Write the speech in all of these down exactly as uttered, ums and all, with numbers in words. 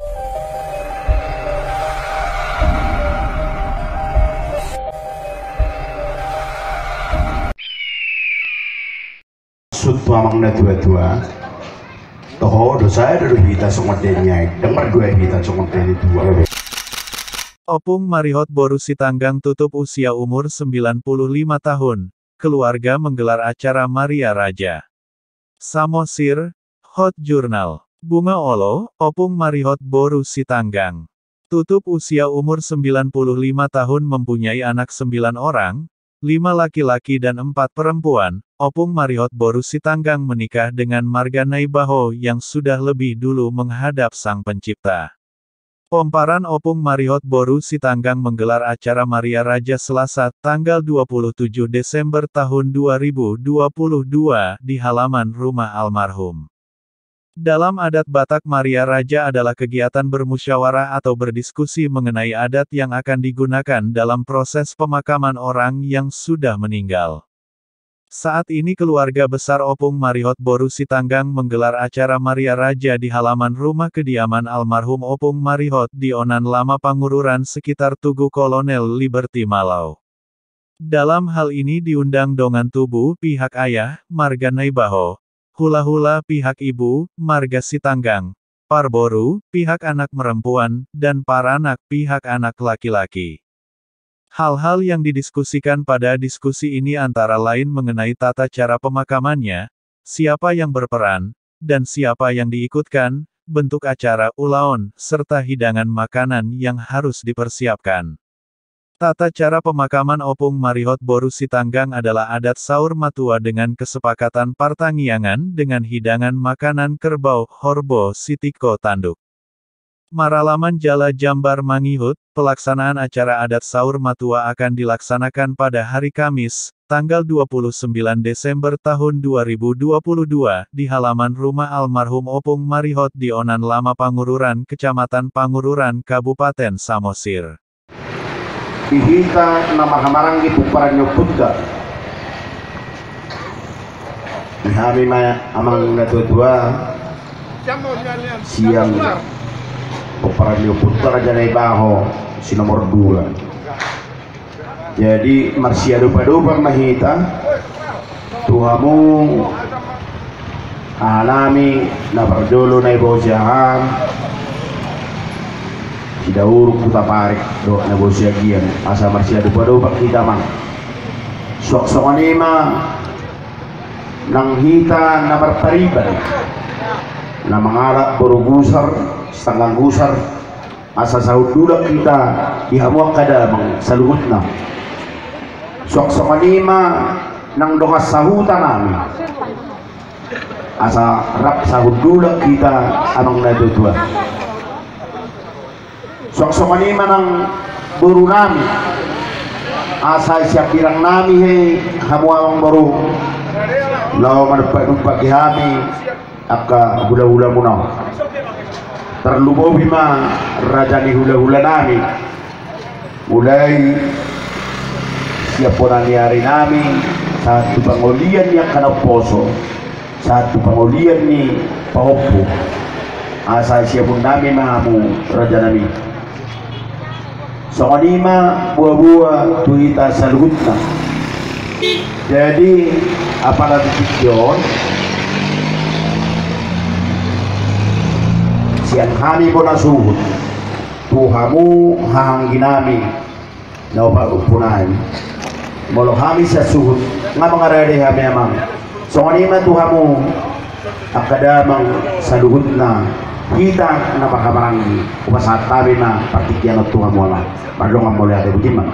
Sun tu amang na tua-tua. Toho do sada do hita songon dia ni aek, dang marduai hita songon dia ni tua. Opung Marihot boru Sitanggang tutup usia umur sembilan puluh lima tahun, keluarga menggelar acara Maria Raja. Samosir, Hot Journal. Bunga Olo, Opung Marihot boru Sitanggang. Tutup usia umur sembilan puluh lima tahun, mempunyai anak sembilan orang, lima laki-laki dan empat perempuan, Opung Marihot boru Sitanggang menikah dengan marga Naibaho yang sudah lebih dulu menghadap Sang Pencipta. Pomparan Opung Marihot boru Sitanggang menggelar acara Maria Raja Selasa, tanggal dua puluh tujuh Desember tahun dua ribu dua puluh dua, di halaman rumah almarhum. Dalam adat Batak, Maria Raja adalah kegiatan bermusyawarah atau berdiskusi mengenai adat yang akan digunakan dalam proses pemakaman orang yang sudah meninggal. Saat ini keluarga besar Opung Marihot boru Sitanggang menggelar acara Maria Raja di halaman rumah kediaman almarhum Opung Marihot di Onan Lama Pangururan, sekitar Tugu Kolonel Liberty, Malau. Dalam hal ini diundang dongan tubu pihak ayah, marga Naibaho, hula-hula pihak ibu, marga Sitanggang, parboru pihak anak perempuan, dan paranak pihak anak laki-laki. Hal-hal yang didiskusikan pada diskusi ini antara lain mengenai tata cara pemakamannya, siapa yang berperan, dan siapa yang diikutkan, bentuk acara, ulaon, serta hidangan makanan yang harus dipersiapkan. Tata cara pemakaman Opung Marihot boru Sitanggang adalah adat saur matua dengan kesepakatan partangiangan dengan hidangan makanan kerbau, horbo, sitiko, tanduk. Maralaman jala jambar mangihut, pelaksanaan acara adat saur matua akan dilaksanakan pada hari Kamis, tanggal dua puluh sembilan Desember tahun dua ribu dua puluh dua, di halaman rumah almarhum Opung Marihot di Onan Lama Pangururan, Kecamatan Pangururan, Kabupaten Samosir. Di hita na marhahamaranggi pomparan ni ompunta, di hami ma amang na tua-tua sian pomparan ni ompunta Raja Naibaho si nomor dua. Jadi marsiadopadopan ma hita tu hamu ahanami na parjolo Naibaho Siahaan, Sidauruk, Hutaparik dohot Naibaho Siagian, asa marsiadopadopan hita ma. Suang songon i ma nang hita na marpariban, na mangalap boru gusar, sitanggang gusar, asa sahundulan hita di hamu angka damang saluhutna. Suang songon i ma nang dongan sahuta nami, asa rap sahundulan hita amang na tua-tua. Suang songon i ma nang boru nami, asa sian birang nami he hamu amang boru, laho manumpak-numpak di hami angka hula-hula muna. Tarlumobi ma raja ni hula-hula nami, mulai sian bona ni ari nami sahat tu pangolian ni angka na umposo, sahat tu pangolian ni pahompu. Asa siamun nami ma hamu raja nami. Songon i ma boa-boa tu hita saluhutna. Jadi apala di tingki on, sian hami bona suhut tu hamu hahaanggi nami na opat ompu nai. Molo hami sian suhut nga mangarade hami amang. Songon i ma tu hamu angka damang saluhutna, hita na marhahamaranggi, hupasahat hami ma partingkian on tu hamu amang. Mardongan mauliate, botima.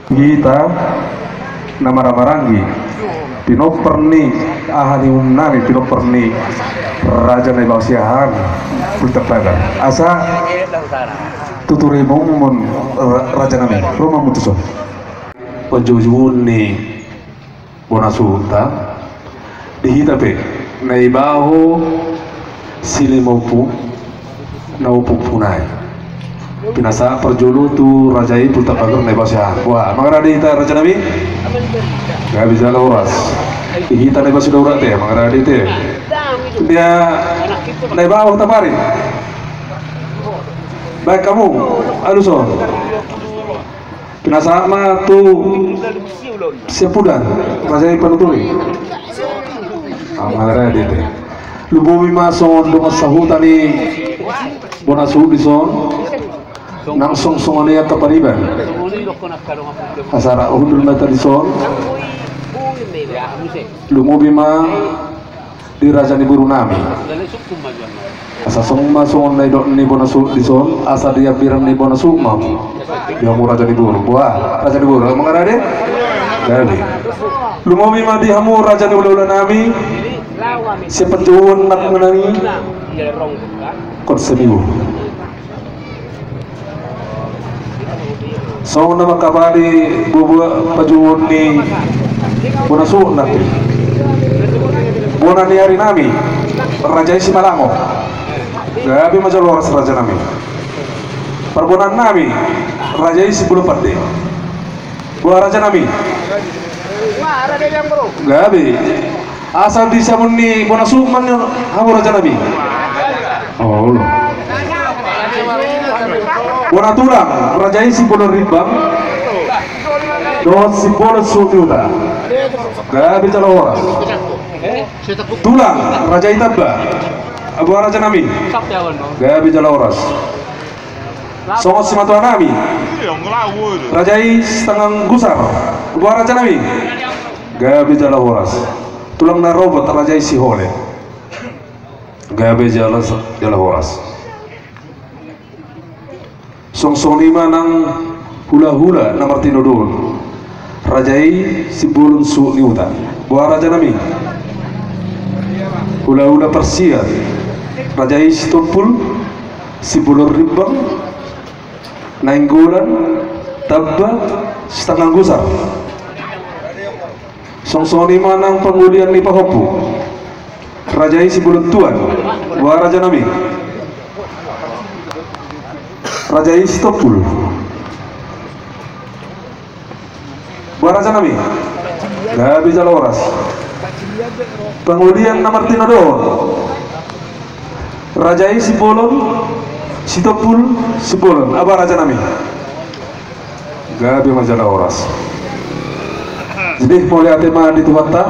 Hita na marhahamaranggi, pinompar ni aha ni uhum nami, pinompar ni Raja Naibaho Siahaan Bultak Pagar. Asa tuturi ma uhum on, ra-, raja nami, ro ma hamu tuson. Panjujungan ni bona suhutna, di hita pe Naibaho silima ompu na opat ompu nai. Pinasahat parjolo tu raja i Bultak Pagar Naibaho Siahaan. Wah, mangarade hita raja nami. Gabe jala horas. Di hita Naibaho Sidauruk te, mangarade te. Dia Naibaho Hutaparik. Baen hamu, aluson. Pinasahat ma tu siampudan, raja i panuturi. Amang rade te. Lumobi ma songon dongan sahuta ni bona suhut dison. Nang song songon i angka pariban. Asa ra hundul ma hita dison. Lumobi ma di raja ni boru nami. Asa songon ma songon na nidok ni bona suhut dison, asa di ambiran ni bona suhut ma hamu. Di hamu raja ni boru. Boha, raja ni boru, amang rade? Gabe. Lumobi ma di hamu raja ni hulahula nami. Sian panjouon nami. Kot semiu. Songon na mangkabali boa panjouon ni bona suhut nami. Bona ni ari nami, raja i Simalango. Gabe ma jala horas raja nami. Parbonaan nami, raja i Simbolon Pande. Boha raja nami? Gabe. Asa di siamun ni bona suhut ma hamu raja nami. Olo. Bona tulang, raja i Simbolon Rimbang. Dohot Simbolon Suhut ni Huta. Gabe jala horas. Tulang, raja i Tamba. Boha raja nami? Gabe jala horas. Songon simatua nami. Raja i Sitanggang Gusar. Boha raja nami? Gabe jala horas. Tulang na robot raja i Sihole. Gabe jala, jala horas. Songon i ma nang hulahula na martinodohon. Raja i Simbolon Suhut ni Huta. Boha raja nami? Hulahula parsian. Raja i Sitompul Simbolon Rimbang. Nainggolan, Tamba, Sitanggang Gusar. Songon i ma nang pangolian ni pahompu. Raja i Simbolon Tuan. Boha raja nami? Raja i Sitompul. Boha raja nami? Gabe jala horas. Pangolian na martinodohon. Raja i Simbolon, Sitompul Simbolon. Boha raja nami? Gabe ma jala horas. Jadi mauliate ma di Tuhanta.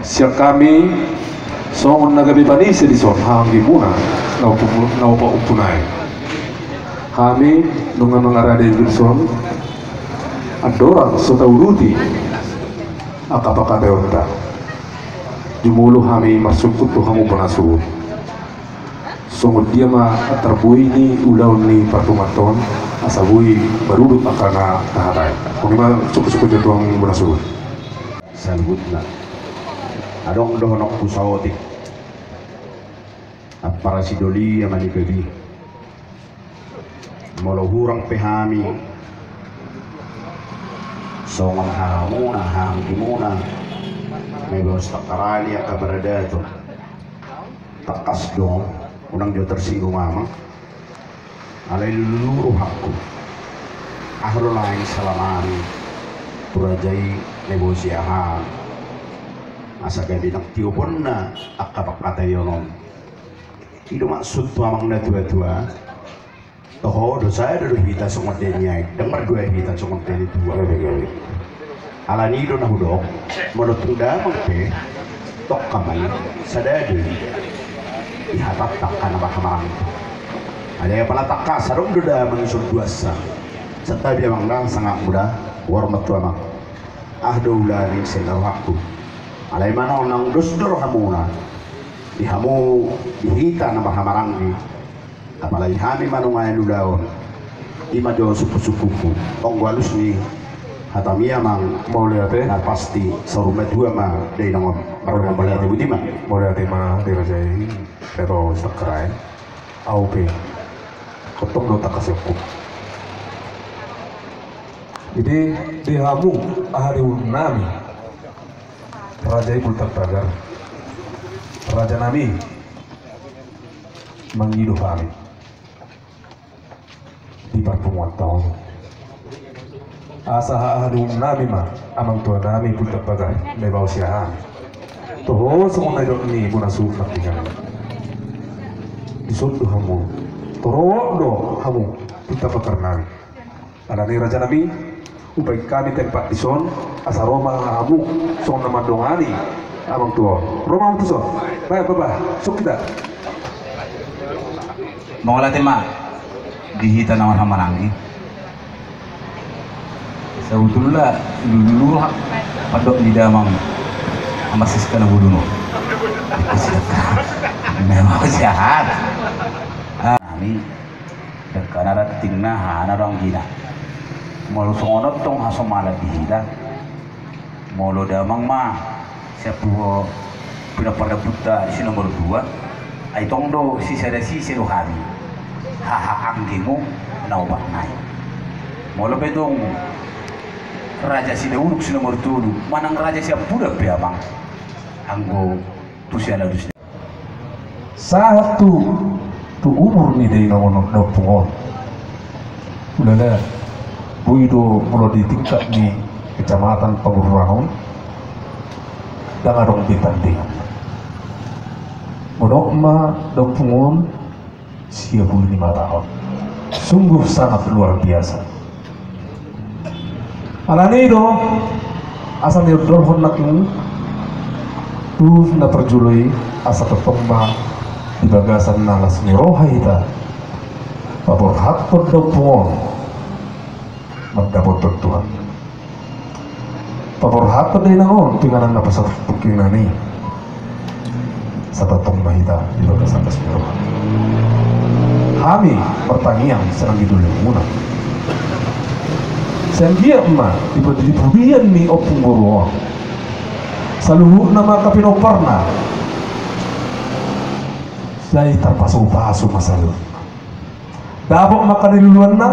Sian hami songon na gabe panise dison haha anggimuna na upu-, na upa-, umpuna i. Hami nunga mangarade dison andorang so tauduti angka pangkataionta. Jumolo hami marsungkun tu hamu bona suhut. Songon dia ma tarboi ni ulaon ni parpunguanta on asa boi marudut angka na tahatai. Songon i ma sungkun-sungkun tu hamu bona suhut. Saluhutna. Adong dohononku saotik. Ampara sidoli ama ni babi. Molo hurang pe hami songon hahamuna, haha anggimuna, na ibaos tangkas ni angka paradaton. Tangkas do, unang jo tersinggung amang. Alai lulu rohangku. Aha do laeng salamani tu raja i na ibaos i aha. Asa gabe nang tioponna angka pangkataion on. I do maksud tu amang na tua-tua. Toho do sada do hita songon dia ni aek, ndang mardua hita songon dia ni tua. Gabe, gabe. Alani do na hudok, molo tung damang pe, tongka ma i, sada do i. Di hatanta angka na marhamaranggi. Alai apala tangkas, adong do damang i sonduansa. Santabi amang da, sangap muda, hormat tu amang. Aha do ulaon i sian rohangku. Alai manang dos do rohamuna. Di hamu, di hita na marhamaranggi. Apalagi hami ma nuaeng ulaon. I ma jo sungkun-sungkunku. Tonggo alus ni hatami amang. Mauliate. Na pasti saur matua ma dainang on. Mauliate. Mauliate boti ma. Mauliate ma di raja i. Eto sakrai. Au pe. Kotong do tangkas sungkun. Jadi di hamu aha di ulun nami. Raja i Bultak Pagar. Raja nami. Mangido hami di parpunguanta on. Asa haha di ulun nami ma amang tua nami Bultak Pagar na ibaos i aha. Toho songon na nidok ni bona suhut nangkiningan. Dison do hamu Torop do hamu, pinta pakarnami. Alani rajanami, umbahen hami tempat dison, asa ro ma hamu songon na mandongani amang tua on. Ro ma hamu tuson. Baik, Bapak, sok kita. Mauliate ma di hita na marhahamaranggi. Sabotulna dulu-dulu pandok ni damang Ama Siska na bolon on. Memang sehat. Ah, ni dangka na rantingna, aha na ro anggina. Molo songon on tong hasomalan di hita. Molo damang ma sian pinompar ni ompunta si nomor dua, ai tong do sisada sise do hami. Haha anggimu na opat nai. Molo pe tong raja Sidauruk si nomor tolu manang raja Siampudan pe amang, anggo tu siala dus. Sahat tu, tu umur ni dainang on, da ompung on. Ulala, boi do molo di tingkat ni kecamatan paguruan on, ndang adong be tandingan. Monok ma da ompung on, sia pulu lima taon. Sungguh sangat luar biasa. Alani do asa niondolhon nangkin tu na parjolo i, asa tongtong ma di bagasan na las ni roha hita paborhathon da ompung on mandapothon Tuhan. Paborhathon dainang on tu inganan na pasahat pungkinan i. Asa tongtong ma hita di bagasan las ni roha. Hami martangiang sian anggi dolimuna. Sai anggiat ma di pudian ni ompung boru on saluhutna ma angka pinomparna. Sai tarpasupasu ma saluhutna. Dapot ma angka na niluluanna,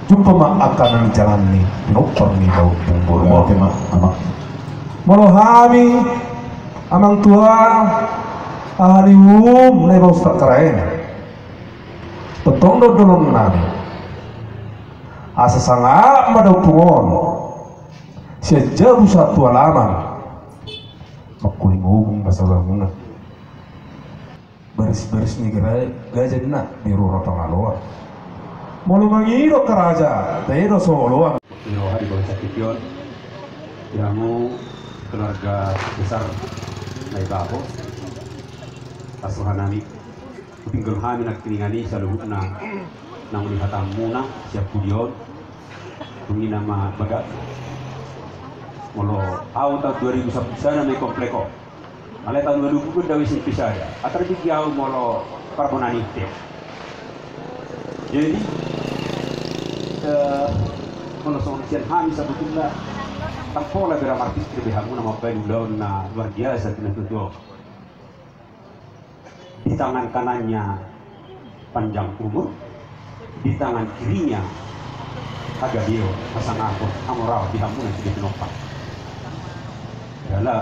jumpa ma angka na nijalanna, pinompar ni da ompung boru. Oke ma, amang. Molo hami amang tua, aha ni uhum na ibaos perkara i, tongtong do dohonon nami. Asa sangap ma da ompung on sian jabu sahat tu alaman. Mangkuling ogung ma saluhutna. Baris-baris ni gaja ninna di rura Pangaloan. Molo mangido angka raja, taida so oloan. Di roha di bagasan tingki on, di hamu keluarga besar Naibaho, las roha nami. Hupinggol hami nangkiningan i saluhutna naung dihatamuna sian pudi on. Dung i nama bagak. Molo au taon dua ribu sampulu sada ma i komplek on. Alai taon dua ribu dua puluh dua dao S M P sada. Atar bigi au molo parbonaan i te. Jadi, eh, molo songon sian hami sabotulna, ndang pola bera marpikir be hamu na mambaen ulaon na luar biasa tu na tuatua on. Di tangan kanannya panjang umur, di tangan kirinya hagabeon, hasangapon, hamoraon di hamu na sude pinompar. Jala,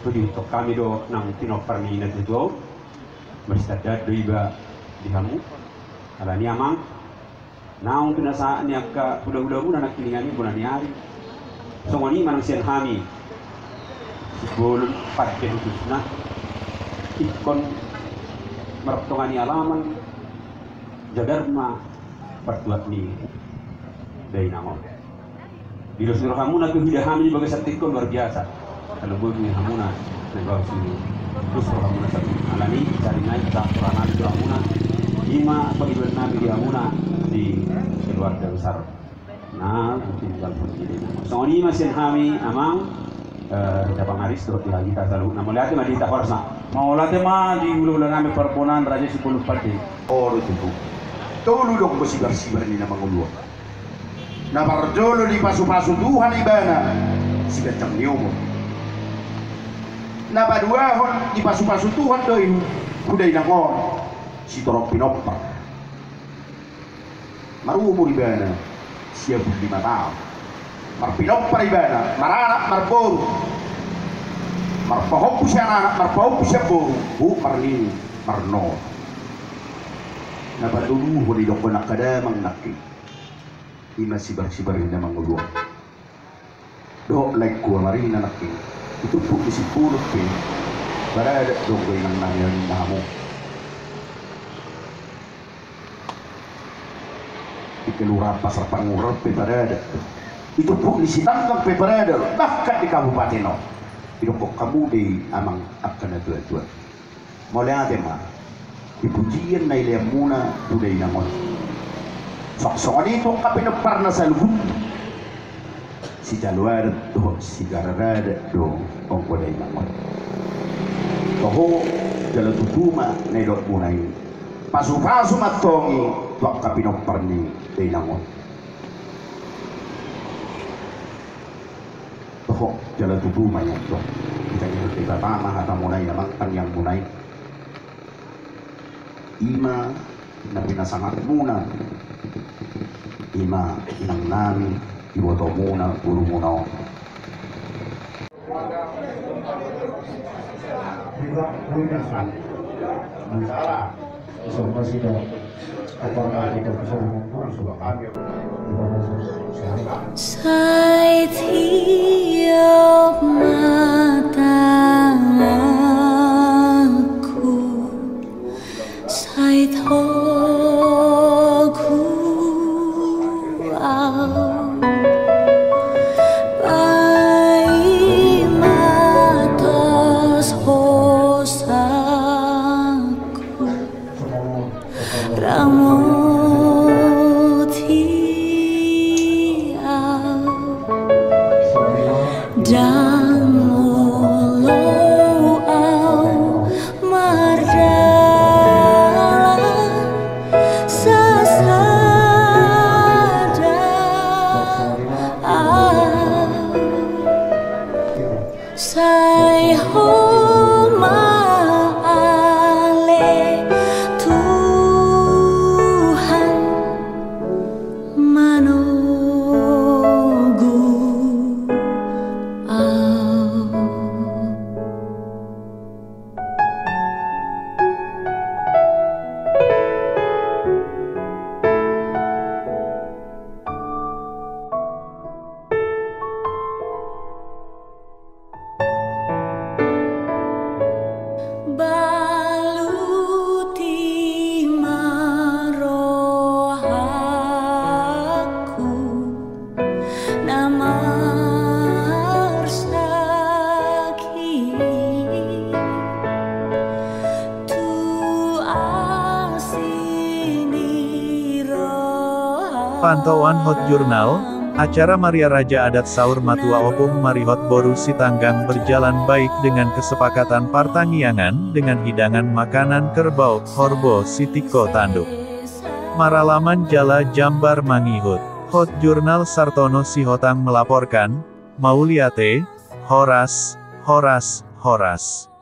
tu diuntungkon hami do nang pinompar ni na tuatua on, marsitandaon do iba di hamu. Alani amang, naung pinasahat ni angka hulahulamuna nangkiningan i bona ni ari. Songon i ma nang sian hami Simbolon Pande khususna, ingkon martonga ni alaman, jagar ma partuat ni dainang on. Di dos ni rohamuna tu huida hami di bagasan tingki on luar biasa. Kalau boi ni hamuna, na bagus ni. Dos rohamuna satu. Alani, cari naik, tak pernah ada rohamuna. Ima pangidoan nami di hamuna di keluarga besar. Nah, tinggal pun jadi. Songon i ma sian hami, amang, eh, kita pangaris dohot di hita saluhutna. Mauliate ma di hita horas. Mauliate ma di hulahula nami parbonaan Raja Simbolon Pande. Olo tutu. Tolu do anggo sibarsibar ni na mangolu on. Na parjolo dipasupasu Tuhan ibana siganjang ni umur. Na paduahon dipasupasu Tuhan do i tu dainang on sitorop pinompar. Marumur ibana sia pulu lima taon. Marpinompar ibana, maranak marboru. Marpahompu sian anak, marpahompu sian boru, huhut marnini, marnono. Na patoluhon didokkon angka damang nangkin. Ima sibarsibar ni na mangolu on. Dohot laengku Amarina nangkin. Ditumpuk ni Simbolon pe. Baradat do anggo inang nami on, inna hamu. Di Kelurahan Pasar Pangurar pe parada. Di Tumpuk ni Sitanggang pe parada, bahkan di kabupaten on. Didokkon hamu do i amang angka natuatua. Mauliate ma di pujian na ileanmuna tu dainang on. Songon i tu angka pinomparna saluhutna. Sijalo adat dohot sigarar adat do angka dainang on. Toho, jala tutu ma na nidokmuna i. Pasupasu ma antong i tu angka pinompar ni dainang on. Toho, jala tutu ma i antong. Hita ni Debata ma hatamuna i amang tangiangmuna i. I ma na pinasangatmuna, i ma inangnami, ibotomuna, gurumuna on. Sai tiop ma tanganku, sai togu au, paima tos hosangku. Ramoti au, ndang molo au mardalan sasada au. Sai Ho ma ale Tuhan manogu au. Baluti ma rohangku na marsahit tu asi ni roha. Pantauan Hot Jurnal, acara Maria Raja Adat Saur Matua Opung Marihot Boru Sitanggang berjalan baik dengan kesepakatan partangiangan dengan hidangan makanan kerbau, horbo, sitingko tanduk. Maralaman jala jambar mangihut. Hot Jurnal Sartono Sihotang melaporkan, mauliate, horas, horas, horas.